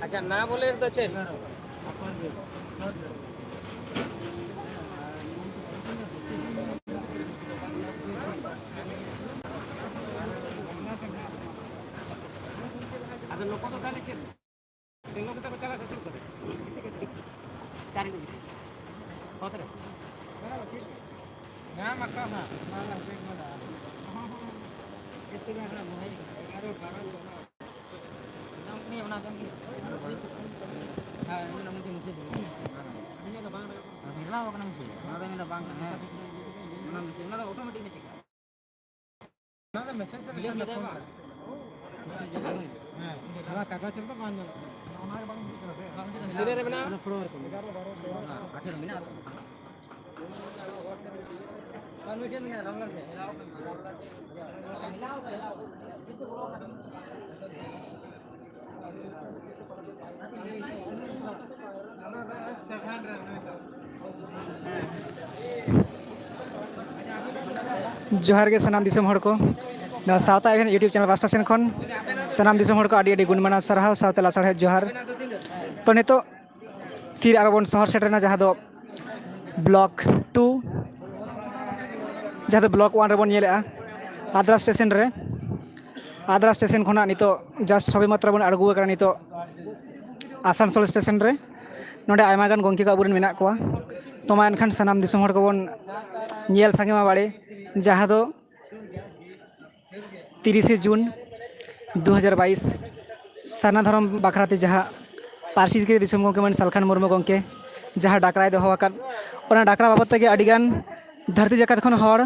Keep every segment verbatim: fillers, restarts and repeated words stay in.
ᱟᱪᱪᱷᱟ, ᱱᱟ ᱵᱚᱞᱮ ᱫᱚ ᱪᱮᱫ? ᱟᱫᱚ ᱱᱩᱠᱩ ᱫᱚ ᱛᱟᱦᱚᱞᱮ ᱪᱮᱫ? ᱛᱮᱸᱜᱳ ᱠᱟᱛᱮ ᱠᱚ ᱪᱟᱞᱟᱜ ᱥᱮ ᱫᱩᱲᱩᱵ ᱠᱟᱛᱮ? ᱪᱟᱨ ᱜᱮ ᱵᱩᱡᱷᱟᱹᱜ᱾ ᱚᱛ ᱨᱮ᱾ ᱧᱟᱢ ᱟᱠᱟᱫ ᱦᱟᱸᱜ᱾ ᱚᱱᱟ ᱞᱟᱝ ᱪᱮᱠ ᱜᱚᱫᱟ᱾ ᱮᱥᱮ ᱵᱟᱝ ᱠᱟᱱᱟ, ᱢᱚᱦᱮ ᱠᱟᱱᱟ᱾ ᱮᱜᱟᱨᱚ, ᱵᱟᱨᱚ ᱫᱚ ᱚᱱᱟ᱾ ᱧᱟᱢ ᱠᱟᱹᱱᱟᱹᱧ ᱚᱱᱟ ᱠᱟᱱ ᱜᱮᱭᱟ᱾ ᱦᱮᱸ, ᱚᱱᱟ ᱢᱩᱪᱟᱹᱫ, ᱢᱩᱪᱟᱹᱫ ᱫᱚ᱾ ᱟᱹᱰᱤ ᱡᱟᱭᱜᱟ ᱵᱟᱝ ᱨᱟᱠᱟᱵ ᱠᱟᱱᱟ᱾ ᱦᱮᱞᱟᱣ ᱠᱟᱱᱟ ᱢᱮᱥᱤᱱ᱾ ᱚᱱᱟ ᱫᱚ ᱢᱮᱱᱫᱟ ᱵᱟᱝ ᱠᱟᱱᱟ᱾ ᱦᱮᱸ᱾ ᱚᱱᱟ ᱢᱮᱥᱤᱱ, ᱚᱱᱟ ᱫᱚ ᱚᱴᱳᱢᱮᱴᱤᱠ ᱢᱮᱥᱤᱱ ᱠᱟᱱᱟ᱾ ᱚᱱᱟ ᱫᱚ ᱢᱮᱥᱮᱡᱽ ᱨᱮ ᱵᱤᱞᱟᱹᱛ ᱥᱮᱱ ᱞᱮᱫᱟᱭ ᱯᱷᱳᱱ ᱵᱟᱝ? ᱠᱟᱱᱟ᱾ ᱦᱮᱸ, ᱚᱱᱟ ᱠᱟᱜᱚᱡᱽ ᱨᱮᱫᱚ ᱵᱟᱝ ᱧᱮᱞᱚᱜ ᱠᱟᱱᱟ᱾ ᱛᱤᱱᱟᱹᱜ ᱨᱮ ᱢᱮᱱᱟᱜᱼᱟ? ᱚᱱᱟ ᱯᱷᱳᱞᱳᱣᱟᱨ ᱠᱚ ᱢᱮᱱᱟᱜᱼᱟ᱾ ᱟᱴᱷᱮᱨᱚ ᱢᱮᱱᱟᱜᱼᱟ᱾ ᱟᱨ ᱢᱤᱫᱴᱮᱱ ᱢᱮᱱᱟᱜᱼᱟ, ᱨᱟᱢᱞᱟᱞ ᱴᱷᱮᱱ᱾ ᱡᱚᱦᱟᱨ ᱜᱮ ᱥᱟᱱᱟᱢ ᱫᱤᱥᱚᱢ ᱦᱚᱲ ᱠᱚ, ᱱᱚᱣᱟ ᱥᱟᱶᱛᱟ ᱮᱵᱷᱮᱱ YouTube ᱪᱮᱱᱮᱞ ᱯᱟᱦᱴᱟ ᱥᱮᱱ ᱠᱷᱚᱱ ᱥᱟᱱᱟᱢ ᱫᱤᱥᱚᱢ ᱦᱚᱲ ᱠᱚ ᱟᱹᱰᱤ ᱟᱹᱰᱤ ᱜᱩᱱ ᱢᱟᱱᱟᱣ ᱥᱟᱨᱦᱟᱣ ᱥᱟᱶᱛᱮ ᱞᱟᱥᱟᱲᱦᱮᱫ ᱡᱚᱦᱟᱨ᱾ ᱛᱚ, ᱱᱤᱛᱚᱜ ᱯᱷᱤᱨ ᱟᱨᱚ ᱵᱚᱱ ᱥᱚᱦᱚᱨ ᱥᱮᱴᱮᱨᱮᱱᱟ, ᱡᱟᱦᱟᱸ ᱫᱚ ᱵᱞᱚᱠ ᱴᱩ, ᱡᱟᱦᱟᱸ ᱫᱚ ᱵᱞᱚᱠ ᱳᱣᱟᱱ ᱨᱮᱵᱚᱱ ᱧᱮᱞᱮᱜᱼᱟ, ᱟᱫᱽᱨᱟ ᱥᱴᱮᱥᱚᱱ ᱨᱮ᱾ ᱟᱫᱽᱨᱟ ᱥᱴᱮᱥᱚᱱ ᱠᱷᱚᱱᱟᱜ ᱱᱤᱛᱚᱜ just ᱥᱚᱵᱮ ᱢᱟᱛᱨᱚ ᱵᱚᱱ ᱟᱬᱜᱚ ᱟᱠᱟᱱᱟ ᱱᱤᱛᱚᱜ ᱟᱥᱟᱱᱥᱳᱞ ᱥᱴᱮᱥᱚᱱ ᱨᱮ᱾ ᱱᱚᱰᱮ ᱟᱭᱢᱟ ᱜᱟᱱ ᱜᱚᱢᱠᱮ ᱠᱚ ᱟᱵᱚᱨᱮᱱ ᱢᱮᱱᱟᱜ ᱠᱚᱣᱟ᱾ ᱛᱚ, ᱢᱟ ᱮᱱᱠᱷᱟᱱ ᱥᱟᱱᱟᱢ ᱫᱤᱥᱚᱢ ᱦᱚᱲ ᱠᱚᱵᱚᱱ ᱧᱮᱞ ᱥᱟᱸᱜᱮ ᱢᱟ ᱵᱟᱲᱮ, ᱡᱟᱦᱟᱸ ᱫᱚ ᱛᱤᱨᱤᱥᱮ ᱡᱩᱱ ᱫᱩ ᱦᱟᱡᱟᱨ ᱵᱟᱭᱤᱥ, ᱥᱟᱨᱱᱟ ᱫᱷᱚᱨᱚᱢ ᱵᱟᱠᱷᱨᱟᱛᱮ ᱡᱟᱦᱟᱸ ᱯᱟᱹᱨᱥᱤ ᱡᱤᱛᱠᱟᱹᱨᱤ ᱫᱤᱥᱚᱢ ᱜᱚᱢᱠᱮ ᱢᱟᱹᱱ ᱥᱟᱞᱠᱷᱟᱱ ᱢᱩᱨᱢᱩ ᱜᱚᱢᱠᱮ ᱡᱟᱦᱟᱸ ᱰᱟᱠᱨᱟᱭ ᱫᱚᱦᱚ ᱟᱠᱟᱫ, ᱚᱱᱟ ᱰᱟᱠᱨᱟ ᱵᱟᱵᱚᱫ ᱛᱮᱜᱮ ᱟᱹᱰᱤᱜᱟᱱ ᱫᱷᱟᱹᱨᱛᱤ ᱡᱟᱠᱟᱛ ᱠᱷᱚᱱ ᱦᱚᱲ,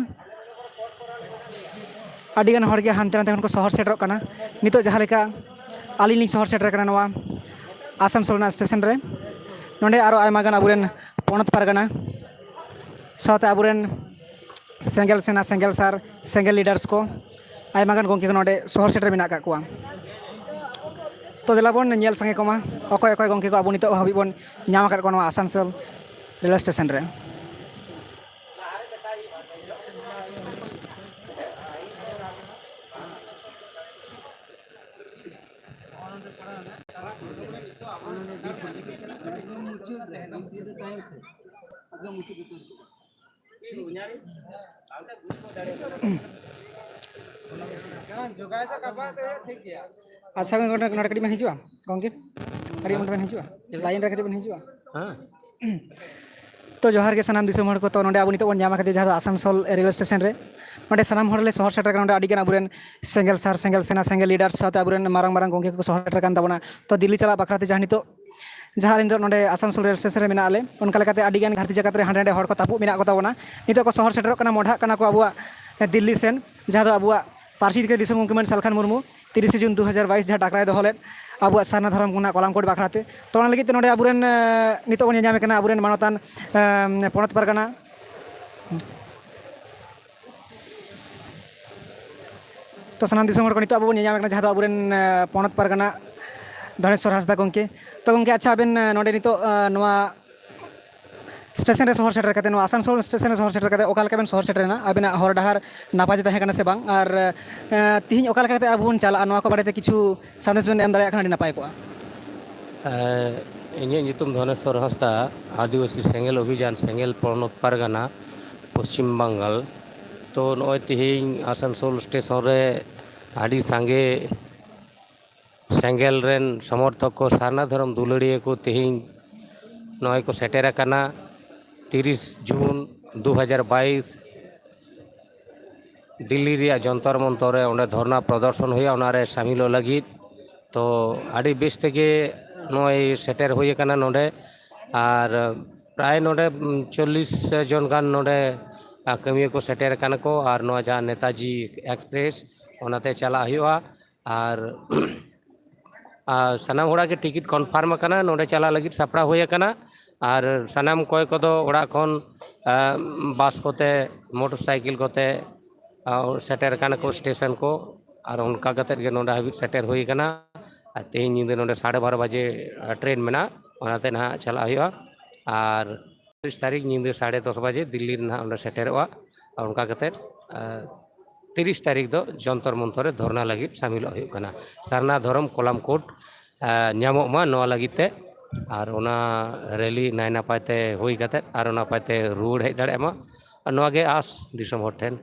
ᱟᱹᱰᱤᱜᱟᱱ ᱦᱚᱲᱜᱮ ᱦᱟᱱᱛᱮ ᱱᱟᱛᱮ ᱠᱷᱚᱱ ᱠᱚ ᱥᱚᱦᱚᱨ ᱥᱮᱴᱮᱨᱚᱜ ᱠᱟᱱᱟ᱾ ᱱᱤᱛᱚᱜ ᱡᱟᱦᱟᱸ ᱞᱮᱠᱟ ᱟᱹᱞᱤᱧ ᱞᱤᱧ ᱥᱚᱦᱚᱨ ᱥᱮᱴᱮᱨ ᱠᱟᱱᱟ ᱱᱚᱣᱟ ᱟᱥᱟᱱᱥᱳᱞ ᱨᱮᱱᱟᱜ ᱥᱴᱮᱥᱚᱱ ᱨᱮ, ᱱᱚᱰᱮ ᱟᱨᱚ ᱟᱭᱢᱟ ᱜᱟᱱ ᱟᱵᱚᱨᱮᱱ ᱯᱚᱱᱚᱛ ᱯᱟᱨᱜᱟᱱᱟ ᱥᱟᱶᱛᱮ ᱟᱵᱚᱨᱮᱱ ᱥᱮᱸᱜᱮᱞ ᱥᱮᱱᱟ, ᱥᱮᱸᱜᱮᱞ ᱥᱟᱨ, ᱥᱮᱸᱜᱮᱞ ᱞᱤᱰᱟᱨᱥ ᱠᱚ, ᱟᱭᱢᱟ ᱜᱟᱱ ᱜᱚᱢᱠᱮ ᱠᱚ ᱱᱚᱰᱮ ᱥᱚᱦᱚᱨ ᱥᱮᱴᱮᱨ ᱢᱮᱱᱟᱜ ᱟᱠᱟᱫ ᱠᱚᱣᱟ᱾ ᱛᱚ, ᱫᱮᱞᱟ ᱵᱚᱱ ᱧᱮᱞ ᱥᱟᱸᱜᱮ ᱠᱚᱢᱟ, ᱚᱠᱚᱭ ᱚᱠᱚᱭ ᱜᱚᱢᱠᱮ ᱠᱚ ᱟᱵᱚ ᱱᱤᱛᱚᱜ ᱦᱟᱹᱵᱤᱡ ᱵᱚᱱ ᱧᱟᱢ ᱟᱠᱟᱫ ᱠᱚᱣᱟ ᱱᱚᱣᱟ ᱟᱥᱟᱱᱥᱳᱞ ᱨᱮᱞ ᱥᱴᱮᱥᱚᱱ ᱨᱮ᱾ ᱟᱪᱪᱷᱟ ᱜᱚᱝᱠᱮ, ᱱᱚᱰᱮ ᱠᱟᱹᱴᱤᱡ ᱵᱮᱱ ᱦᱤᱡᱩᱜᱼᱟ ᱜᱚᱝᱠᱮ, ᱠᱟᱹᱴᱤᱡ ᱱᱚᱰᱮ ᱵᱮᱱ ᱦᱤᱡᱩᱜᱼᱟ, ᱞᱟᱭᱤᱱ ᱨᱮ ᱠᱟᱹᱴᱤᱡ ᱵᱮᱱ ᱦᱤᱡᱩᱜᱼᱟ᱾ ᱦᱮᱸ᱾ ᱛᱚ ᱡᱚᱦᱟᱨ ᱜᱮ ᱥᱟᱱᱟᱢ ᱫᱤᱥᱚᱢ ᱦᱚᱲ ᱠᱚ᱾ ᱛᱚ ᱱᱚᱰᱮ ᱟᱵᱚ ᱱᱤᱛᱚᱜ ᱵᱚᱱ ᱧᱟᱢ ᱟᱠᱟᱫᱮᱭᱟ ᱡᱟᱦᱟᱸ ᱫᱚ ᱟᱥᱟᱱᱥᱳᱞ ᱨᱮᱞᱣᱮ ᱥᱴᱮᱥᱚᱱ ᱨᱮ᱾ ᱱᱚᱰᱮ ᱥᱟᱱᱟᱢ ᱦᱚᱲ ᱞᱮ ᱥᱚᱦᱚᱨ ᱥᱮᱴᱮᱨ ᱠᱟᱱᱟ᱾ ᱱᱚᱰᱮ ᱟᱹᱰᱤ ᱜᱟᱱ ᱟᱵᱚᱨᱮᱱ ᱥᱮᱸᱜᱮᱞ ᱥᱟᱨ, ᱥᱮᱸᱜᱮᱞ ᱥᱮᱱᱟ, ᱥᱮᱸᱜᱮᱞ ᱞᱤᱰᱟᱨ ᱥᱟᱶᱛᱮ ᱟᱵᱚᱨᱮᱱ ᱢᱟᱨᱟᱝ ᱢᱟᱨᱟᱝ ᱜᱚᱝᱠᱮ ᱠᱚᱠᱚ ᱥᱚᱦᱚᱨ ᱥᱮᱴᱮᱨ ᱠᱟᱱ ᱛᱟᱵᱚᱱᱟ᱾ ᱛᱚ ᱫᱤᱞᱞᱤ ᱪᱟᱞᱟᱜ ᱵᱟᱠᱷᱨᱟ ᱛᱮ ᱡᱟᱦᱟᱸ ᱱᱤᱛᱚᱜ, ᱡᱟᱦᱟᱸ ᱟᱹᱞᱤᱧ ᱫᱚ ᱱᱚᱰᱮ ᱟᱥᱟᱱᱥᱳᱞ ᱨᱮᱞ ᱥᱴᱮᱥᱚᱱ ᱨᱮ ᱢᱮᱱᱟᱜ ᱞᱮ, ᱚᱱᱠᱟ ᱞᱮᱠᱟᱛᱮ ᱟᱹᱰᱤ ᱜᱟᱱ ᱜᱷᱟᱹᱨᱛᱤ ᱡᱟᱠᱟᱛ ᱨᱮ ᱦᱟᱸᱰᱮ ᱱᱟᱰᱮ ᱦᱚᱲ ᱠᱚ ᱛᱟᱹᱯᱩᱜ ᱢᱮᱱᱟᱜ ᱠᱚ ᱛᱟᱵᱚᱱᱟ᱾ ᱱᱤᱛᱚᱜ ᱠᱚ ᱥᱚᱦᱚᱨ ᱥᱮᱴᱮᱨᱚᱜ ᱠᱟᱱᱟ, ᱢᱚᱰᱷᱟᱜ ᱠᱟᱱᱟ ᱠᱚ ᱟᱵᱚᱣᱟᱜ ᱫᱤᱞᱞᱤ ᱥᱮᱱ, ᱡᱟᱦᱟᱸ ᱫᱚ ᱟᱵᱚᱣᱟᱜ ᱯᱟᱹᱨᱥᱤ ᱡᱤᱛᱠᱟᱹᱨ ᱫᱤᱥᱚᱢ ᱜᱚᱢᱠᱮ ᱢᱟᱹᱱ ᱥᱟᱞᱠᱷᱟᱱ ᱢᱩᱨᱢᱩ ᱛᱤᱨᱤᱥᱮ ᱡᱩᱱ ᱫᱩ ᱦᱟᱡᱟᱨ ᱵᱟᱭᱤᱥ ᱡᱟᱦᱟᱸ ᱰᱟᱠᱨᱟᱭ ᱫᱚᱦᱚ ᱞᱮᱫ ᱟᱵᱚᱣᱟᱜ ᱥᱟᱨᱱᱟ ᱫᱷᱚᱨᱚᱢ ᱨᱮᱱᱟᱜ ᱠᱚᱞᱟᱢ ᱠᱳᱰ ᱵᱟᱠᱷᱨᱟᱛᱮ᱾ ᱛᱚ ᱚᱱᱟ ᱞᱟᱹᱜᱤᱫ ᱛᱮ ᱱᱚᱰᱮ ᱟᱵᱚᱨᱮᱱ, ᱮ, ᱱᱤᱛᱚᱜ ᱵᱚᱱ ᱧᱮᱞ ᱧᱟᱢᱮ ᱠᱟᱱᱟ ᱟᱵᱚᱨᱮᱱ ᱢᱟᱱᱚᱛᱟᱱ, ᱮ, ᱯᱚᱱᱚᱛ ᱯᱟᱨᱜᱟᱱᱟ᱾ ᱛᱚ ᱥᱟᱱᱟᱢ ᱫᱤᱥᱚᱢ ᱦᱚᱲ ᱠᱚ ᱱᱤᱛᱚᱜ ᱟᱵᱚ ᱵᱚᱱ ᱧᱮᱞ ᱧᱟᱢᱮ ᱠᱟᱱᱟ ᱡᱟᱦᱟᱸ ᱫᱚ ᱟᱵᱚᱨᱮᱱ, ᱮ, ᱯᱚᱱᱚᱛ ᱯᱟᱨᱜᱟᱱᱟ ᱫᱷᱚᱱᱮᱥᱣᱚᱨ ᱦᱟᱸᱥᱫᱟ ᱜᱚᱢᱠᱮ᱾ ᱛᱚ ᱜᱚᱢᱠᱮ, ᱟᱪᱪᱷᱟ, ᱟᱵᱮᱱ, ᱮ, ᱱᱚᱰᱮ ᱱᱤᱛᱚᱜ, ᱮ, ᱱᱚᱣᱟ ᱥᱴᱮᱥᱚᱱ ᱨᱮ ᱥᱚᱦᱚᱨ ᱥᱮᱴᱮᱨ ᱠᱟᱛᱮ, ᱱᱚᱣᱟ ᱟᱥᱟᱱᱥᱳᱞ ᱥᱴᱮᱥᱚᱱ ᱨᱮ ᱥᱚᱦᱚᱨ ᱥᱮᱴᱮᱨ ᱠᱟᱛᱮ ᱚᱠᱟ ᱞᱮᱠᱟ ᱵᱮᱱ ᱥᱚᱦᱚᱨ ᱥᱮᱴᱮᱨᱮᱱᱟ? ᱟᱵᱮᱱᱟᱜ ᱦᱚᱨ ᱰᱟᱦᱟᱨ ᱱᱟᱯᱟᱭ ᱛᱮ ᱛᱟᱦᱮᱸ ᱠᱟᱱᱟ ᱥᱮ ᱵᱟᱝ? ᱟᱨ, ᱮ, ᱛᱤᱦᱤᱧ ᱚᱠᱟ ᱞᱮᱠᱟ ᱠᱟᱛᱮ ᱟᱵᱚ ᱵᱚᱱ ᱪᱟᱞᱟᱜᱼᱟ, ᱱᱚᱣᱟ ᱠᱚ ᱵᱟᱨᱮᱛᱮ ᱠᱤᱪᱷᱩ ᱥᱟᱸᱫᱮᱥ ᱵᱮᱱ ᱮᱢ ᱫᱟᱲᱮᱭᱟᱜ ᱠᱷᱟᱱ ᱟᱹᱰᱤ ᱱᱟᱯᱟᱭ ᱠᱚᱜᱼᱟ᱾ ᱮ, ᱤᱧᱟᱹᱜ ᱧᱩᱛᱩᱢ ᱫᱷᱚᱱᱮᱥᱣᱚᱨ ᱦᱟᱸᱥᱫᱟ, ᱟᱹᱫᱤᱵᱟᱹᱥᱤ ᱥᱮᱸᱜᱮᱞ ᱚᱵᱷᱤᱡᱟᱱ, ᱥᱮᱸᱜᱮᱞ ᱯᱚᱱᱚᱛ ᱯᱟᱨᱜᱟᱱᱟ, ᱯᱚᱥᱪᱤᱢ ᱵᱟᱝᱜᱟᱞ᱾ ᱛᱚ ᱱᱚᱜᱼᱚᱭ ᱛᱤᱦᱤᱧ ᱟᱥᱟᱱᱥᱳᱞ ᱥᱴᱮᱥᱚᱱ ᱨᱮ ᱟᱹᱰᱤ ᱥᱟᱸᱜᱮ ᱥᱮᱸᱜᱮᱞ ᱨᱮᱱ ᱥᱚᱢᱚᱨᱛᱷᱚᱠ ᱠᱚ, ᱥᱟᱨᱱᱟ ᱫᱷᱚᱨᱚᱢ ᱫᱩᱞᱟᱹᱲᱤᱭᱟᱹ ᱠᱚ ᱛᱮᱦᱮᱧ ᱱᱚᱜᱼᱚᱭ ᱠᱚ ᱥᱮᱴᱮᱨ ᱟᱠᱟᱱᱟ᱾ ᱛᱤᱨᱤᱥ ᱡᱩᱱ ᱫᱩ ᱦᱟᱡᱟᱨ ᱵᱟᱭᱤᱥ ᱫᱤᱞᱞᱤ ᱨᱮᱭᱟᱜ ᱡᱚᱱᱛᱚᱨ ᱢᱚᱱᱛᱚᱨ ᱨᱮ ᱚᱸᱰᱮ ᱫᱷᱚᱨᱱᱟ ᱯᱨᱚᱫᱚᱨᱥᱚᱱ ᱦᱩᱭᱩᱜᱼᱟ, ᱚᱱᱟᱨᱮ ᱥᱟᱢᱤᱞᱚᱜ ᱞᱟᱹᱜᱤᱫ᱾ ᱛᱚ ᱟᱹᱰᱤ ᱵᱮᱥ ᱛᱮᱜᱮ ᱱᱚᱜᱼᱚᱭ ᱥᱮᱴᱮᱨ ᱦᱩᱭ ᱟᱠᱟᱱᱟ ᱱᱚᱰᱮ᱾ ᱟᱨ ᱯᱨᱟᱭ ᱱᱚᱰᱮ ᱪᱚᱞᱞᱤᱥ ᱡᱚᱱ ᱜᱟᱱ ᱱᱚᱰᱮ, ᱟ, ᱠᱟᱹᱢᱤᱭᱟᱹ ᱠᱚ ᱥᱮᱴᱮᱨ ᱟᱠᱟᱱᱟ ᱠᱚ᱾ ᱟᱨ ᱱᱚᱣᱟ ᱡᱟᱦᱟᱸ ᱱᱮᱛᱟᱡᱤ ᱮᱠᱥᱯᱨᱮᱥ, ᱚᱱᱟᱛᱮ ᱪᱟᱞᱟᱜ ᱦᱩᱭᱩᱜᱼᱟ᱾ ᱟᱨ, ᱟᱨ ᱥᱟᱱᱟᱢ ᱦᱚᱲᱟᱜ ᱜᱮ ᱴᱤᱠᱤᱴ ᱠᱚᱱᱯᱷᱟᱨᱢ ᱟᱠᱟᱱᱟ, ᱱᱚᱰᱮ ᱪᱟᱞᱟᱜ ᱞᱟᱹᱜᱤᱫ ᱥᱟᱯᱲᱟᱣ ᱦᱩᱭ ᱟᱠᱟᱱᱟ᱾ ᱟᱨ ᱥᱟᱱᱟᱢ ᱚᱠᱚᱭ ᱠᱚᱫᱚ ᱚᱲᱟᱜ ᱠᱷᱚᱱ, ᱟ, ᱵᱟᱥ ᱠᱚᱛᱮ, ᱢᱚᱴᱚᱨ ᱥᱟᱭᱠᱮᱞ ᱠᱚᱛᱮ, ᱟ, ᱥᱮᱴᱮᱨ ᱟᱠᱟᱱᱟ ᱠᱚ ᱥᱴᱮᱥᱚᱱ ᱠᱚ᱾ ᱟᱨ ᱚᱱᱠᱟ ᱠᱟᱛᱮᱫ ᱜᱮ ᱱᱚᱰᱮ ᱦᱟᱹᱵᱤᱡ ᱥᱮᱴᱮᱨ ᱦᱩᱭ ᱟᱠᱟᱱᱟ᱾ ᱟᱨ ᱛᱮᱦᱮᱧ ᱧᱤᱫᱟᱹ ᱱᱚᱰᱮ ᱥᱟᱲᱮ ᱵᱟᱨᱚ ᱵᱟᱡᱮ, ᱟ, ᱴᱨᱮᱱ ᱢᱮᱱᱟᱜᱼᱟ, ᱚᱱᱟᱛᱮ ᱱᱟᱦᱟᱜ ᱪᱟᱞᱟᱜ ᱦᱩᱭᱩᱜᱼᱟ᱾ ᱟᱨ ᱛᱤᱨᱤᱥ ᱛᱟᱹᱨᱤᱠᱷ ᱧᱤᱫᱟᱹ ᱥᱟᱲᱮ ᱫᱚᱥ ᱵᱟᱡᱮ ᱫᱤᱞᱞᱤ ᱨᱮ ᱱᱟᱦᱟᱜ ᱚᱸᱰᱮ ᱥᱮᱴᱮᱨᱚᱜᱼᱟ᱾ ᱟᱨ ᱚᱱᱠᱟ ᱠᱟᱛᱮᱫ, ᱟ, ᱛᱤᱨᱤᱥ ᱛᱟᱹᱨᱤᱠᱷ ᱫᱚ ᱡᱚᱱᱛᱚᱨ ᱢᱚᱱᱛᱚᱨ ᱨᱮ ᱫᱷᱚᱨᱱᱟ ᱞᱟᱹᱜᱤᱫ ᱥᱟᱢᱤᱞᱚᱜ ᱦᱩᱭᱩᱜ ᱠᱟᱱᱟ᱾ ᱥᱟᱨᱱᱟ ᱫᱷᱚᱨᱚᱢ ᱠᱚᱞᱟᱢ ᱠᱳᱰ, ᱟ, ᱧᱟᱢᱚᱜ ᱢᱟ ᱱᱚᱣᱟ ᱞᱟᱹᱜᱤᱫ ᱛᱮ, ᱟᱨ ᱚᱱᱟ ᱨᱮᱞᱤ ᱱᱟᱭ ᱱᱟᱯᱟᱭ ᱛᱮ ᱦᱩᱭ ᱠᱟᱛᱮ ᱟᱨ ᱱᱟᱯᱟᱭ ᱛᱮ ᱨᱩᱣᱟᱹᱲ ᱦᱮᱡ ᱫᱟᱲᱮᱭᱟᱜ ᱢᱟ, ᱟᱨ ᱱᱚᱣᱟ ᱜᱮ ᱟᱸᱥ ᱫᱤᱥᱚᱢ ᱦᱚᱲ ᱴᱷᱮᱱ᱾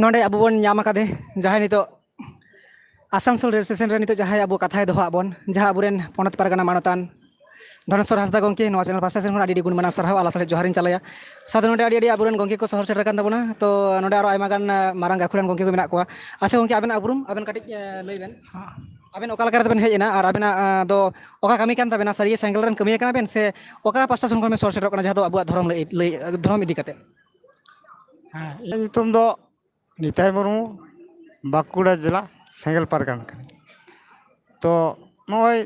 ᱱᱚᱰᱮ ᱟᱵᱚ ᱵᱚᱱ ᱧᱟᱢ ᱟᱠᱟᱫᱮ, ᱡᱟᱦᱟᱸᱭ ᱱᱤᱛᱚᱜ ᱟᱥᱟᱱᱥᱳᱞ ᱨᱮᱞ ᱥᱴᱮᱥᱚᱱ ᱨᱮ ᱱᱤᱛᱚᱜ ᱡᱟᱦᱟᱸᱭ ᱟᱵᱚ ᱠᱟᱛᱷᱟᱭ ᱫᱚᱦᱚ ᱟᱵᱚᱱ, ᱡᱟᱦᱟᱸ ᱟᱵᱚᱨᱮᱱ ᱯᱚᱱᱚᱛ ᱯᱟᱨᱜᱟᱱᱟ ᱢᱟᱱᱚᱛᱟᱱ ᱫᱷᱚᱱᱮᱥᱣᱚᱨ ᱦᱟᱸᱥᱫᱟ ᱜᱚᱢᱠᱮ, ᱱᱚᱣᱟ ᱪᱮᱱᱮᱞ ᱯᱟᱦᱴᱟ ᱥᱮᱱ ᱠᱷᱚᱱ ᱟᱹᱰᱤ ᱟᱹᱰᱤ ᱜᱩᱱ ᱢᱟᱱᱟᱣ ᱥᱟᱨᱦᱟᱣ ᱟᱨ ᱞᱟᱥᱟᱲᱦᱮᱫ ᱡᱚᱦᱟᱨᱤᱧ ᱪᱟᱞᱟᱭᱟ᱾ ᱥᱟᱶᱛᱮ ᱱᱚᱰᱮ ᱟᱹᱰᱤ ᱟᱹᱰᱤ ᱟᱵᱚᱨᱮᱱ ᱜᱚᱢᱠᱮ ᱠᱚ ᱥᱚᱦᱚᱨ ᱥᱮᱴᱮᱨ ᱟᱠᱟᱱ ᱛᱟᱵᱚᱱᱟ᱾ ᱛᱚ, ᱱᱚᱰᱮ ᱟᱨᱚ ᱟᱭᱢᱟ ᱜᱟᱱ, ᱟ, ᱢᱟᱨᱟᱝ ᱜᱟᱹᱠᱷᱩᱲᱟᱱ ᱜᱚᱢᱠᱮ ᱠᱚ ᱢᱮᱱᱟᱜ ᱠᱚᱣᱟ᱾ ᱟᱪᱪᱷᱟ ᱜᱚᱢᱠᱮ, ᱟᱵᱮᱱᱟᱜ ᱩᱯᱨᱩᱢ ᱟᱵᱮᱱ ᱠᱟᱹᱴᱤᱡ, ᱟ, ᱞᱟᱹᱭ ᱵᱮᱱ᱾ ᱟᱵᱮᱱ ᱚᱠᱟ ᱞᱮᱠᱟ ᱨᱮᱵᱮᱱ ᱦᱮᱡ ᱮᱱᱟ ᱟᱨ ᱟᱵᱮᱱᱟᱜ, ᱟ, ᱫᱚ ᱚᱠᱟ ᱠᱟᱹᱢᱤ ᱠᱟᱱ ᱛᱟᱵᱮᱱᱟ? ᱥᱟᱹᱨᱤ ᱥᱮᱸᱜᱮᱞ ᱨᱮᱱ ᱠᱟᱹᱢᱤᱭᱟᱹ ᱠᱟᱱᱟ ᱵᱮᱱ ᱥᱮ ᱚᱠᱟ ᱯᱟᱦᱴᱟ ᱥᱮᱱ ᱠᱷᱚᱱ ᱵᱮᱱ ᱥᱚᱦᱚᱨ ᱥᱮᱴᱮᱨᱚᱜ ᱠᱟᱱᱟ, ᱡᱟᱦᱟᱸ ᱫᱚ ᱟᱵᱚᱣᱟᱜ ᱫᱷᱚᱨᱚᱢ ᱞᱟᱹᱭ, ᱞᱟᱹᱭ, ᱫᱷᱚᱨᱚᱢ ᱤᱫᱤ ᱠᱟᱛᱮ? ᱦᱮᱸ, ᱤᱧᱟᱹᱜ ᱧᱩᱛᱩᱢ ᱫᱚ ᱱᱤᱛᱟᱭ ᱢᱩᱨᱢᱩ, ᱵᱟᱸᱠᱩᱲᱟ ᱡᱮᱞᱟ ᱥᱮᱸᱜᱮᱞ ᱯᱟᱨᱜᱟᱱᱟ ᱠᱟᱹᱱᱟᱹᱧ᱾ ᱛᱚ, ᱱᱚᱜᱼᱚᱭ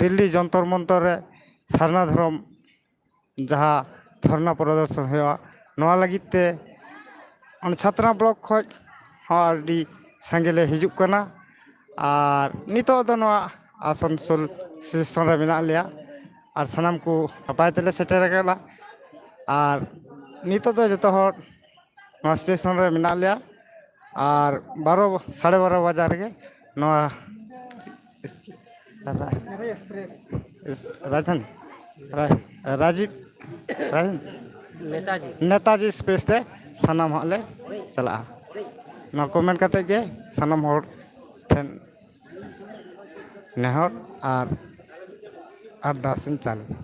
ᱫᱤᱞᱞᱤ ᱡᱚᱱᱛᱚᱨ ᱢᱚᱱᱛᱚᱨ ᱨᱮ ᱥᱟᱨᱱᱟ ᱫᱷᱚᱨᱚᱢ ᱡᱟᱦᱟᱸ ᱫᱷᱚᱨᱱᱟ ᱯᱨᱚᱫᱚᱨᱥᱚᱱ ᱦᱩᱭᱩᱜᱼᱟ, ᱱᱚᱣᱟ ᱞᱟᱹᱜᱤᱫ ᱛᱮ ᱚᱱᱟ ᱪᱷᱟᱛᱱᱟ ᱵᱞᱚᱠ ᱠᱷᱚᱱ ᱦᱚᱸ ᱟᱹᱰᱤ ᱥᱟᱸᱜᱮ ᱞᱮ ᱦᱤᱡᱩᱜ ᱠᱟᱱᱟ᱾ ᱟᱨ ᱱᱤᱛᱚᱜ ᱫᱚ ᱱᱚᱣᱟ ᱟᱥᱟᱱᱥᱳᱞ ᱥᱴᱮᱥᱚᱱ ᱨᱮ ᱢᱮᱱᱟᱜ ᱞᱮᱭᱟ᱾ ᱟᱨ ᱥᱟᱱᱟᱢ ᱠᱚ ᱱᱟᱯᱟᱭ ᱛᱮᱞᱮ ᱥᱮᱴᱮᱨ ᱟᱠᱟᱱᱟ᱾ ᱟᱨ ᱱᱤᱛᱚᱜ ᱫᱚ ᱡᱚᱛᱚ ᱦᱚᱲ ᱱᱚᱣᱟ ᱥᱴᱮᱥᱚᱱ ᱨᱮ ᱢᱮᱱᱟᱜ ᱞᱮᱭᱟ᱾ ᱟᱨ ᱵᱟᱨᱚ, ᱥᱟᱲᱮ ᱵᱟᱨᱚ ᱵᱟᱡᱟᱨ ᱨᱮᱜᱮ ᱱᱚᱣᱟ ᱨᱟᱡᱽᱫᱷᱟᱱᱤ, ᱨᱟᱡᱽ-, ᱨᱟᱡᱤᱵᱽ, ᱨᱟᱡᱽ-, ᱱᱮᱛᱟᱡᱤ᱾ ᱱᱮᱛᱟᱡᱤ ᱮᱠᱥᱯᱨᱮᱥ ᱛᱮ ᱥᱟᱱᱟᱢ ᱦᱟᱸᱜ ᱞᱮ ᱪᱟᱞᱟᱜᱼᱟ᱾ ᱱᱚᱣᱟ ᱠᱚ ᱢᱮᱱ ᱠᱟᱛᱮ ᱜᱮ ᱥᱟᱱᱟᱢ ᱦᱚᱲ ᱴᱷᱮᱱ ᱱᱮᱦᱚᱨ ᱟᱨ ᱟᱨᱫᱟᱥ ᱤᱧ ᱪᱟᱞ ᱮᱫᱟ᱾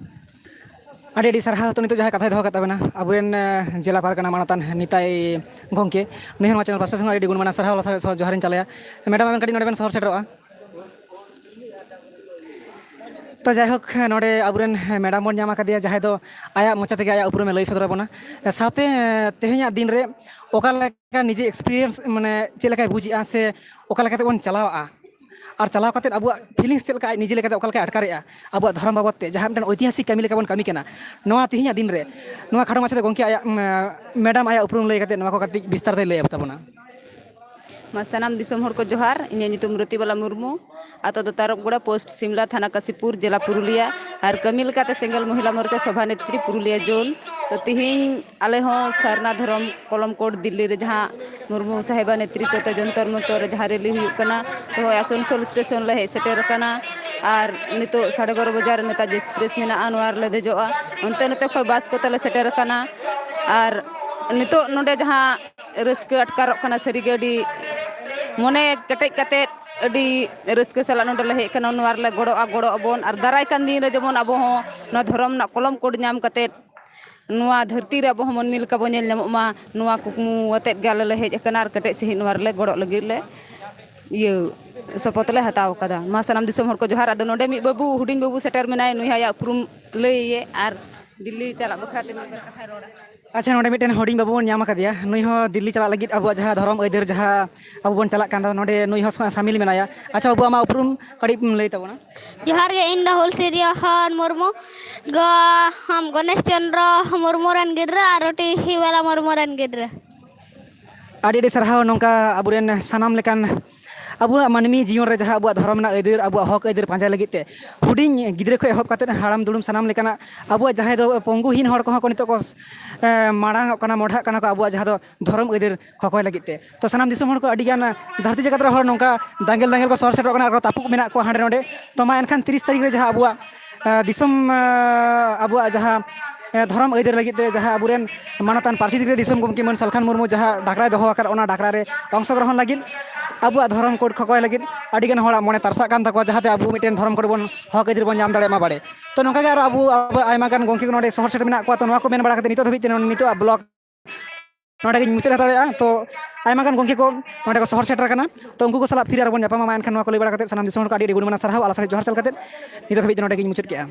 ᱟᱹᱰᱤ ᱟᱹᱰᱤ ᱥᱟᱨᱦᱟᱣ᱾ ᱛᱚ, ᱱᱤᱛᱚᱜ ᱡᱟᱦᱟᱸᱭ ᱠᱟᱛᱷᱟᱭ ᱫᱚᱦᱚ ᱠᱟᱜ ᱛᱟᱵᱮᱱᱟ, ᱟᱵᱚᱨᱮᱱ, ᱮ, ᱡᱮᱞᱟ ᱯᱟᱨᱜᱟᱱᱟ ᱢᱟᱱᱚᱛᱟᱱ ᱱᱤᱛᱟᱭ ᱜᱚᱢᱠᱮ, ᱱᱩᱭ ᱦᱚᱸ ᱱᱚᱣᱟ ᱪᱮᱱᱮᱞ ᱯᱟᱦᱴᱟ ᱥᱮᱫ ᱠᱷᱚᱱ ᱟᱹᱰᱤ ᱟᱹᱰᱤ ᱜᱩᱱ ᱢᱟᱱᱟᱣ ᱥᱟᱨᱦᱟᱣ ᱞᱟᱥᱟᱲᱦᱮᱫ ᱡᱚᱦᱟᱨᱤᱧ ᱪᱟᱞᱟᱭᱟ᱾ ᱢᱮᱰᱟᱢ, ᱟᱵᱮᱱ ᱠᱟᱹᱴᱤᱡ ᱱᱚᱰᱮ ᱵᱮᱱ ᱥᱚᱦᱚᱨ ᱥᱮᱴᱮᱨᱚᱜᱼᱟ᱾ ᱛᱚ, ᱡᱟᱭᱦᱳᱠ, ᱱᱚᱰᱮ ᱟᱵᱚᱨᱮᱱ ᱢᱮᱰᱟᱢ ᱵᱚᱱ ᱧᱟᱢ ᱟᱠᱟᱫᱮᱭᱟ, ᱡᱟᱦᱟᱸᱭ ᱫᱚ ᱟᱭᱟᱜ ᱢᱚᱪᱟ ᱛᱮᱜᱮ ᱟᱭᱟᱜ ᱩᱯᱨᱩᱢᱮ ᱞᱟᱹᱭ ᱥᱚᱫᱚᱨ ᱟᱵᱚᱱᱟ᱾ ᱥᱟᱶᱛᱮ, ᱮ, ᱛᱮᱦᱮᱧᱟᱜ ᱫᱤᱱ ᱨᱮ ᱚᱠᱟ ᱞᱮᱠᱟ ᱱᱤᱡᱮ ᱮᱠᱥᱯᱤᱨᱤᱭᱮᱱᱥ, ᱢᱟᱱᱮ, ᱪᱮᱫ ᱞᱮᱠᱟᱭ ᱵᱩᱡᱽ ᱮᱜᱼᱟ ᱥᱮ ᱚᱠᱟ ᱞᱮᱠᱟ ᱛᱮᱵᱚᱱ ᱪᱟᱞᱟᱣᱟᱜᱼᱟ, ᱟᱨ ᱪᱟᱞᱟᱣ ᱠᱟᱛᱮᱫ ᱟᱵᱚᱣᱟᱜ ᱯᱷᱤᱞᱤᱝᱥ ᱪᱮᱫ ᱞᱮᱠᱟ, ᱟᱡ ᱱᱤᱡᱮ ᱞᱮᱠᱟᱛᱮ ᱚᱠᱟ ᱞᱮᱠᱟᱭ ᱟᱴᱠᱟᱨᱮᱜᱼᱟ ᱟᱵᱚᱣᱟᱜ ᱫᱷᱚᱨᱚᱢ ᱵᱟᱵᱚᱫ ᱛᱮ, ᱡᱟᱦᱟᱸ ᱢᱤᱫᱴᱮᱱ ᱳᱭᱛᱤᱦᱟᱥᱤᱠ ᱠᱟᱹᱢᱤ ᱞᱮᱠᱟ ᱵᱚᱱ ᱠᱟᱹᱢᱤ ᱠᱟᱱᱟ, ᱱᱚᱣᱟ ᱛᱮᱦᱮᱧᱟᱜ ᱫᱤᱱ ᱨᱮ ᱱᱚᱣᱟ ᱠᱷᱟᱴᱚ ᱢᱟᱪᱷᱟ ᱛᱮ ᱜᱚᱢᱠᱮ ᱟᱭᱟᱜ, ᱩᱢ, ᱢᱮᱰᱟᱢ ᱟᱭᱟᱜ ᱩᱯᱨᱩᱢ ᱞᱟᱹᱭ ᱠᱟᱛᱮᱫ ᱱᱚᱣᱟ ᱠᱚ ᱠᱟᱹᱴᱤᱡ ᱵᱤᱥᱛᱟᱨ ᱛᱮᱭ ᱞᱟᱹᱭ ᱛᱟᱵᱚᱱᱟ᱾ ᱢᱟ ᱥᱟᱱᱟᱢ ᱫᱤᱥᱚᱢ ᱦᱚᱲ ᱠᱚ ᱡᱚᱦᱟᱨ᱾ ᱤᱧᱟᱹᱜ ᱧᱩᱛᱩᱢ ᱨᱚᱛᱤᱵᱟᱞᱟ ᱢᱩᱨᱢᱩ, ᱟᱛᱳ ᱫᱚ ᱛᱟᱨᱚᱵᱜᱚᱲᱟ, ᱯᱳᱥᱴ ᱥᱤᱢᱞᱟ, ᱛᱷᱟᱱᱟ ᱠᱟᱥᱤᱯᱩᱨ, ᱡᱮᱞᱟ ᱯᱩᱨᱩᱞᱤᱭᱟ᱾ ᱟᱨ ᱠᱟᱹᱢᱤ ᱞᱮᱠᱟᱛᱮ ᱥᱮᱸᱜᱮᱞ ᱢᱚᱦᱤᱞᱟ ᱢᱳᱨᱪᱟ ᱥᱚᱵᱷᱟᱱᱮᱛᱨᱤ, ᱯᱩᱨᱩᱞᱤᱭᱟ ᱡᱳᱱ᱾ ᱛᱚ ᱛᱤᱦᱤᱧ ᱟᱞᱮ ᱦᱚᱸ ᱥᱟᱨᱱᱟ ᱫᱷᱚᱨᱚᱢ ᱠᱚᱞᱚᱢ ᱠᱳᱰ ᱫᱤᱞᱞᱤ ᱨᱮ ᱡᱟᱦᱟᱸ ᱢᱩᱨᱢᱩ ᱥᱟᱦᱮᱵᱟ ᱱᱮᱛᱨᱤᱛᱛᱚ ᱛᱮ ᱡᱚᱱᱛᱚᱨ ᱢᱚᱱᱛᱚᱨ ᱨᱮ ᱡᱟᱦᱟᱸ ᱨᱮᱞᱤ ᱦᱩᱭᱩᱜ ᱠᱟᱱᱟ, ᱛᱚ ᱦᱚᱸᱜᱼᱚᱭ ᱟᱥᱚᱱᱥᱳᱞ ᱥᱴᱮᱥᱚᱱ ᱞᱮ ᱦᱮᱡ ᱥᱮᱴᱮᱨ ᱟᱠᱟᱱᱟ᱾ ᱟᱨ ᱱᱤᱛᱚᱜ ᱥᱟᱲᱮ ᱵᱟᱨᱚ ᱵᱟᱡᱟᱨ ᱨᱮ ᱱᱮᱛᱟᱡᱤ ᱮᱠᱥᱯᱨᱮᱥ ᱢᱮᱱᱟᱜᱼᱟ, ᱱᱚᱣᱟ ᱨᱮᱞᱮ ᱫᱮᱡᱚᱜᱼᱟ᱾ ᱚᱱᱛᱮ ᱱᱚᱛᱮ ᱠᱷᱚᱱ ᱵᱟᱥ ᱠᱚᱛᱮ ᱞᱮ ᱥᱮᱴᱮᱨ ᱟᱠᱟᱱᱟ᱾ ᱟᱨ ᱱᱤᱛᱚᱜ ᱱᱚᱰᱮ ᱡᱟᱦᱟᱸ ᱨᱟᱹᱥᱠᱟᱹ ᱟᱴᱠᱟᱨᱚᱜ ᱠᱟᱱᱟ, ᱥᱟᱹᱨᱤᱜᱮ ᱟᱹᱰᱤ ᱢᱚᱱᱮ ᱠᱮᱴᱮᱡ ᱠᱟᱛᱮᱫ ᱟᱹᱰᱤ ᱨᱟᱹᱥᱠᱟᱹ ᱥᱟᱞᱟᱜ ᱱᱚᱰᱮ ᱞᱮ ᱦᱮᱡ ᱟᱠᱟᱱᱟ᱾ ᱱᱚᱣᱟ ᱨᱮᱞᱮ ᱜᱚᱲᱚᱜᱼᱟ, ᱜᱚᱲᱚᱜ ᱟᱵᱚᱱ᱾ ᱟᱨ ᱫᱟᱨᱟᱭ ᱠᱟᱱ ᱫᱤᱱ ᱨᱮ ᱡᱮᱢᱚᱱ ᱟᱵᱚ ᱦᱚᱸ ᱱᱚᱣᱟ ᱫᱷᱚᱨᱚᱢ ᱨᱮᱱᱟᱜ ᱠᱚᱞᱚᱢ ᱠᱳᱰ ᱧᱟᱢ ᱠᱟᱛᱮᱫ ᱱᱚᱣᱟ ᱫᱷᱟᱹᱨᱛᱤ ᱨᱮ ᱟᱵᱚ ᱦᱚᱸ ᱢᱟᱹᱱᱢᱤ ᱞᱮᱠᱟ ᱵᱚᱱ ᱧᱮᱞ ᱧᱟᱢᱚᱜ ᱢᱟ, ᱱᱚᱣᱟ ᱠᱩᱠᱢᱩ ᱟᱛᱮᱫ ᱜᱮ ᱟᱞᱮ ᱞᱮ ᱦᱮᱡ ᱟᱠᱟᱱᱟ᱾ ᱟᱨ ᱠᱮᱴᱮᱡ ᱥᱟᱺᱦᱤᱡ ᱱᱚᱣᱟ ᱨᱮᱞᱮ ᱜᱚᱲᱚᱜ ᱞᱟᱹᱜᱤᱫ ᱞᱮ ᱤᱭᱟᱹ ᱥᱚᱯᱚᱛ ᱞᱮ ᱦᱟᱛᱟᱣ ᱟᱠᱟᱫᱟ᱾ ᱢᱟ ᱥᱟᱱᱟᱢ ᱫᱤᱥᱚᱢ ᱦᱚᱲ ᱠᱚ ᱡᱚᱦᱟᱨ᱾ ᱟᱫᱚ ᱱᱚᱰᱮ ᱢᱤᱫ ᱵᱟᱹᱵᱩ, ᱦᱩᱰᱤᱧ ᱵᱟᱹᱵᱩ ᱥᱮᱴᱮᱨ ᱢᱮᱱᱟᱭ, ᱱᱩᱭ ᱦᱚᱸ ᱟᱭᱟᱜ ᱩᱯᱨᱩᱢ ᱞᱟᱹᱭ ᱟᱭᱮ ᱟᱨ ᱫᱤᱞᱞᱤ ᱪᱟᱞᱟᱜ ᱵᱟᱠᱷᱨᱟ ᱛᱮ ᱢᱤᱫ ᱵᱟᱨ ᱠᱟᱛᱷᱟᱭ ᱨᱚᱲᱟ᱾ ᱟᱪᱪᱷᱟ, ᱱᱚᱰᱮ ᱢᱤᱫᱴᱮᱱ ᱦᱩᱰᱤᱧ ᱵᱟᱹᱵᱩ ᱵᱚᱱ ᱧᱟᱢ ᱟᱠᱟᱫᱮᱭᱟ᱾ ᱱᱩᱭ ᱦᱚᱸ ᱫᱤᱞᱞᱤ ᱪᱟᱞᱟᱜ ᱞᱟᱹᱜᱤᱫ ᱟᱵᱚᱣᱟᱜ ᱡᱟᱦᱟᱸ ᱫᱷᱚᱨᱚᱢ ᱟᱹᱭᱫᱟᱹᱨ, ᱡᱟᱦᱟᱸ ᱟᱵᱚ ᱵᱚᱱ ᱪᱟᱞᱟᱜ ᱠᱟᱱ ᱫᱚ, ᱱᱚᱰᱮ ᱱᱩᱭ ᱦᱚᱸ ᱥᱟᱢᱤᱞ ᱢᱮᱱᱟᱭᱟ᱾ ᱟᱪᱪᱷᱟ ᱵᱟᱹᱵᱩ, ᱟᱢᱟᱜ ᱩᱯᱨᱩᱢ ᱠᱟᱹᱴᱤᱡ ᱮᱢ ᱞᱟᱹᱭ ᱛᱟᱵᱚᱱᱟ? ᱡᱚᱦᱟᱨ ᱜᱮ, ᱤᱧ ᱫᱚ ᱦᱩᱞᱥᱤᱨᱤᱭᱟᱹ ᱦᱚᱲ ᱢᱩᱨᱢᱩ, ᱜᱚ-, ᱦᱚᱢ ᱜᱚᱱᱮᱥ ᱪᱚᱱᱫᱨᱚ ᱢᱩᱨᱢᱩ ᱨᱮᱱ ᱜᱤᱫᱽᱨᱟᱹ ᱟᱨ ᱨᱩᱴᱤ ᱦᱤᱣᱟᱞᱟ ᱢᱩᱨᱢᱩ ᱨᱮᱱ ᱜᱤᱫᱽᱨᱟᱹ᱾ ᱟᱹᱰᱤ ᱟᱹᱰᱤ ᱥᱟᱨᱦᱟᱣ, ᱱᱚᱝᱠᱟ ᱟᱵᱚᱨᱮᱱ ᱥᱟᱱᱟᱢ ᱞᱮᱠᱟᱱ ᱟᱵᱚᱣᱟᱜ ᱢᱟᱹᱱᱢᱤ ᱡᱤᱭᱚᱱ ᱨᱮ ᱡᱟᱦᱟᱸ ᱟᱵᱚᱣᱟᱜ ᱫᱷᱚᱨᱚᱢ ᱨᱮᱱᱟᱜ ᱟᱹᱭᱫᱟᱹᱨ, ᱟᱵᱚᱣᱟᱜ ᱦᱚᱠ ᱟᱹᱭᱫᱟᱹᱨ ᱯᱟᱸᱡᱟᱭ ᱞᱟᱹᱜᱤᱫ ᱛᱮ ᱦᱩᱰᱤᱧ ᱜᱤᱫᱽᱨᱟᱹ ᱠᱷᱚᱱ ᱮᱦᱚᱵ ᱠᱟᱛᱮᱫ ᱦᱟᱲᱟᱢ ᱫᱩᱲᱩᱢ ᱥᱟᱱᱟᱢ ᱞᱮᱠᱟᱱᱟᱜ ᱟᱵᱚᱣᱟᱜ ᱡᱟᱦᱟᱸᱭ ᱫᱚ ᱯᱚᱝᱜᱩᱦᱤᱱ ᱦᱚᱲ ᱠᱚᱦᱚᱸ ᱠᱚ ᱱᱤᱛᱚᱜ ᱠᱚ, ᱮ, ᱢᱟᱲᱟᱝ ᱚᱜ ᱠᱟᱱᱟ, ᱢᱚᱰᱷᱟᱜ ᱠᱟᱱᱟ ᱠᱚ ᱟᱵᱚᱣᱟᱜ ᱡᱟᱦᱟᱸ ᱫᱚ ᱫᱷᱚᱨᱚᱢ ᱟᱹᱭᱫᱟᱹᱨ ᱠᱷᱚᱠᱚᱭ ᱞᱟᱹᱜᱤᱫ ᱛᱮ᱾ ᱛᱚ ᱥᱟᱱᱟᱢ ᱫᱤᱥᱚᱢ ᱦᱚᱲ ᱠᱚ ᱟᱹᱰᱤ ᱜᱟᱱ ᱫᱷᱟᱹᱨᱛᱤ ᱡᱟᱠᱟᱛ ᱨᱮ ᱦᱚᱲ ᱱᱚᱝᱠᱟ ᱫᱟᱸᱜᱮᱞ ᱫᱟᱸᱜᱮᱞ ᱠᱚ ᱥᱚᱨ ᱥᱮᱴᱮᱨᱚᱜ ᱠᱟᱱᱟ ᱟᱨ ᱠᱚ ᱛᱟᱹᱯᱩᱜ ᱢᱮᱱᱟᱜ ᱠᱚᱣᱟ ᱦᱟᱸᱰᱮ ᱱᱚᱰᱮ᱾ ᱛᱚ ᱢᱟ ᱮᱱᱠᱷᱟᱱ ᱛᱤᱨᱤᱥ ᱛᱟᱹᱨᱤᱠᱷ ᱨᱮ ᱡᱟᱦᱟᱸ ᱟᱵᱚᱣᱟᱜ, ᱮ, ᱫᱤᱥᱚᱢ, ᱮ, ᱟᱵᱚᱣᱟᱜ ᱡᱟᱦᱟᱸ, ᱮ, ᱫᱷᱚᱨᱚᱢ ᱟᱹᱭᱫᱟᱹᱨ ᱞᱟᱹᱜᱤᱫ ᱛᱮ ᱡᱟᱦᱟᱸ ᱟᱵᱚᱨᱮᱱ ᱢᱟᱱᱚᱛᱟᱱ ᱯᱟᱹᱨᱥᱤ ᱜᱤᱫᱽᱨᱟᱹ ᱫᱤᱥᱚᱢ ᱜᱚᱢᱠᱮ ᱢᱟᱹᱱ ᱥᱟᱞᱠᱷᱟᱱ ᱢᱩᱨᱢᱩ ᱡᱟᱦᱟᱸ ᱰᱟᱠᱨᱟᱭ ᱫᱚᱦᱚ ᱟᱠᱟᱫ, ᱚᱱᱟ ᱰᱟᱠᱨᱟ ᱨᱮ ᱚᱝᱥᱚᱜᱨᱚᱦᱚᱱ ᱞᱟᱹᱜᱤᱫ ᱟᱵᱚᱣᱟᱜ ᱫᱷᱚᱨᱚᱢ ᱠᱳᱰ ᱠᱷᱚᱠᱚᱭ ᱞᱟᱹᱜᱤᱫ ᱟᱹᱰᱤ ᱜᱟᱱ ᱦᱚᱲᱟᱜ ᱢᱚᱱᱮ ᱛᱟᱨᱥᱟᱜ ᱠᱟᱱ ᱛᱟᱠᱚᱣᱟ, ᱡᱟᱦᱟᱸᱛᱮ ᱟᱵᱚ ᱢᱤᱫᱴᱮᱱ ᱫᱷᱚᱨᱚᱢ ᱠᱳᱰ ᱵᱚᱱ, ᱦᱚᱠ ᱟᱹᱭᱫᱟᱹᱨ ᱵᱚᱱ ᱧᱟᱢ ᱫᱟᱲᱮᱭᱟᱜ ᱢᱟ ᱵᱟᱲᱮ᱾ ᱛᱚ ᱱᱚᱝᱠᱟ ᱜᱮ ᱟᱨᱚ ᱟᱵᱚ, ᱟᱵᱚ ᱟᱭᱢᱟ ᱜᱟᱱ ᱜᱚᱢᱠᱮ ᱠᱚ ᱱᱚᱰᱮ ᱥᱚᱦᱚᱨ ᱥᱮᱴᱮᱨ ᱢᱮᱱᱟᱜ ᱠᱚᱣᱟ᱾ ᱛᱚ ᱱᱚᱣᱟ ᱠᱚ ᱢᱮᱱ ᱵᱟᱲᱟ ᱠᱟᱛᱮ ᱱᱤᱛᱚᱜ ᱫᱷᱟᱹᱵᱤᱡ ᱛᱮ ᱱᱤᱛᱚᱜ ᱟᱜ ᱵᱞᱚᱜ ᱱᱚᱰᱮ ᱜᱤᱧ ᱢᱩᱪᱟᱹᱫ ᱦᱟᱛᱟᱲᱮᱜᱼᱟ᱾ ᱛᱚ ᱟᱭᱢᱟ ᱜᱟᱱ ᱜᱚᱢᱠᱮ ᱠᱚ ᱱᱚᱰᱮ ᱠᱚ ᱥᱚᱦᱚᱨ ᱥᱮᱴᱮᱨ ᱟᱠᱟᱱᱟ᱾ ᱛᱚ ᱩᱱᱠᱩ ᱠᱚ ᱥᱟᱞᱟᱜ ᱯᱷᱤᱨ ᱟᱨᱚ ᱵᱚᱱ ᱧᱟᱯᱟᱢᱟ᱾ ᱢᱟ ᱮᱱᱠᱷᱟᱱ ᱱᱚᱣᱟ ᱠᱚ ᱞᱟᱹᱭ ᱵᱟᱲᱟ ᱠᱟᱛᱮ ᱥᱟᱱᱟᱢ ᱫᱤᱥᱚᱢ ᱦᱚᱲ ᱠᱚ ᱟᱹᱰᱤ ᱟᱹᱰᱤ ᱜᱩᱱᱢᱟᱱᱟᱜ ᱥᱟᱨᱦᱟᱣ, ᱟᱞᱟᱝ ᱥᱟᱞᱟᱜ ᱡᱚᱦᱟᱨ ᱪᱟᱞ ᱠᱟᱛᱮ ᱱᱤᱛᱚᱜ ᱫᱷᱟᱹᱵᱤᱡ ᱛᱮ ᱱᱚᱰᱮ ᱜᱤᱧ ᱢᱩᱪᱟᱹᱫ ᱠᱮᱜᱼᱟ᱾